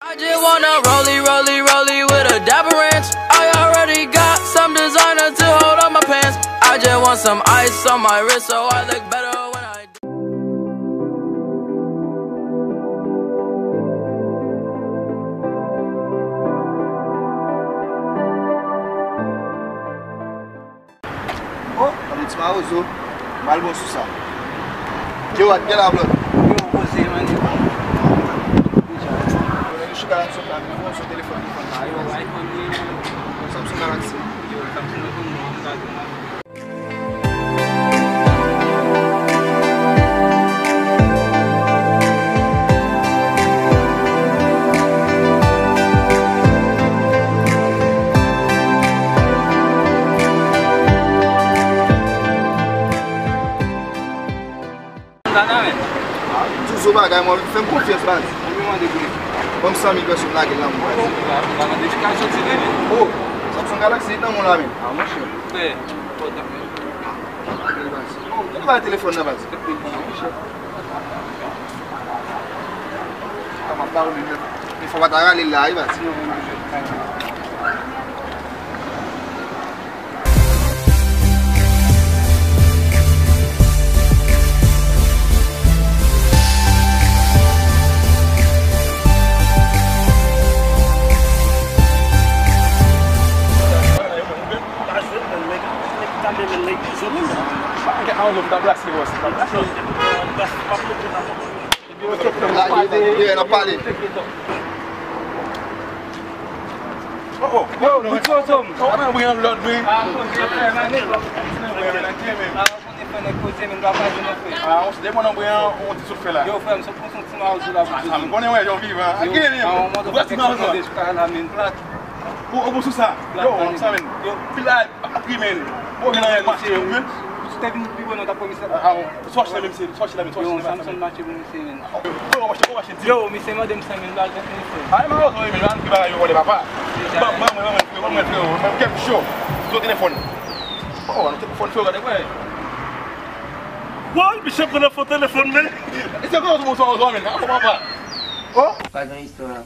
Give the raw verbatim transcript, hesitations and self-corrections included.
I just wanna rollie, rollie, rollie with a dapper ranch. I already got some designer to hold on my pants. I just want some ice on my wrist so I look better when I do. Oh, yon ti mawozo. M pral bon sou sa. Yo, at gen la, blòd. Yo, poze, man. Yo, chita la, sou la, men bon, sou telefòn, telefòn. Ah, yo, iPhone li, man. Samsung Galaxy. Yo, Samsung iPhone, non, m ka di, man. Sa nan men. Ah, toujou bagay, mwen, fè m konfyans, baz. Konbyen w mande pou li? Ban m san mil pèsòn lage l nan men w, baz. Bon, sa, sa mande li ka soti de li. Oh, Samsung Galaxy nan men w la menm. Ah, monchè. Fè, fò w tap men. Apre, baz. Oh, ou te bay telefòn nan, baz? Fè telefòn nan, monchè. Sa m ap ba w li menm. Men fò w pa ta rale l la, wi, baz. Yo, n ap pale. Oh, oh. Yo, bout zozo m. Oh, mwen, mwen, yon lòt, wi. Ah, konnen fè nèg koze, men m pa pale non, frè. Ah, on se depi nan bwen an, on ti souf fè la. Yo, frè m, se pou son ti mawozo la, bout zozo m. Ah, sa m konnen, wè, jan w vivan. Yo, a yon moman donk, ou pa ti mawozo la. Ou, ou sou sa. Yo, sa men. Yo. Pil la, ap ri, men. Ou vin nan mache, wi. Si w te vin pi bon, non, t ap komisè. Ah, ah, bon. Sa w achte la, men, sa w achte la, men, sa w achte la, men. Yo, Samsung mache pou misye, men. Yo, misye mande m senk mil dola, senk mil frank. Ay, mawozo, men, ann ki bagay yo vòlè, papa. Ban, ban mwen, ban mwen, freo, ban mwen, freo, ban mwen kèk cho. Sou telefòn. Oh, nou telefòn, freo, gade, wè. Woy, misye pran nan fo telefòn, men. E se kòman sou mawozo, men, a, papa. Oh. Pa gen istwa.